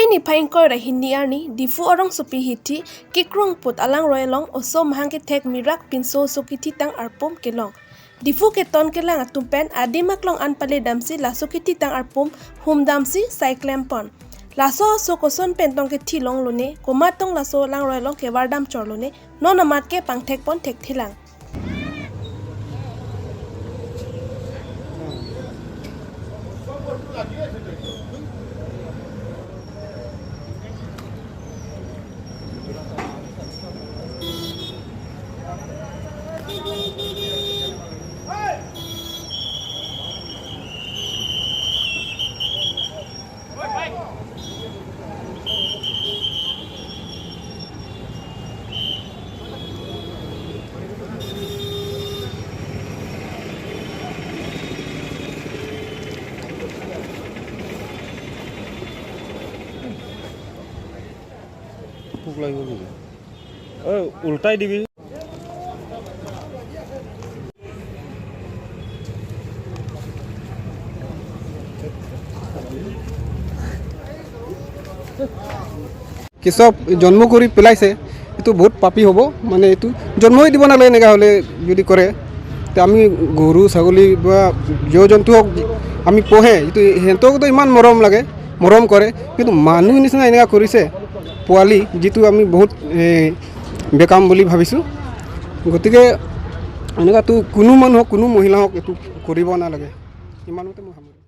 ni phaingkoi ra hinni arni Diphu arong sopi hithi kikrong put alang roelong oso mahang ke thek mirak pinso so kithi tang arpom kelong. Diphu ke ton kelang atumpen adimaklong anpale damsi laso kithi tang arpom hum damsi cyclempon. Laso so koson pentong ke thi long lone komatong laso lang roelong ke wardam chorlone no namat ke pangthek pon thek thilang. পোক লাগিব নেকি? ঐ উল্টাই দিবি। কেঁচুৱা জন্ম কৰি পেলাইছে, এইটো বহুত পাপী হ'ব। মানে এইটো জন্মই দিব নালাগে এনেকুৱা হ'লে যদি কৰে। তে আমি গৰু ছাগলী বা জীৱ জন্তু হওক আমি পোহে, এইটো সিহঁতকতো ইমান মৰম লাগে, মৰম কৰে, কিন্তু মানুহ নিচিনা এনেকুৱা কৰিছে পোৱালি, যিটো আমি বহুত বেকাম বুলি ভাবিছোঁ। গতিকে এনেকুৱাতো কোনো মানুহ হওক, কোনো মহিলা হওক এইটো কৰিব নালাগে। ইমানতে মই সামৰিছোঁ।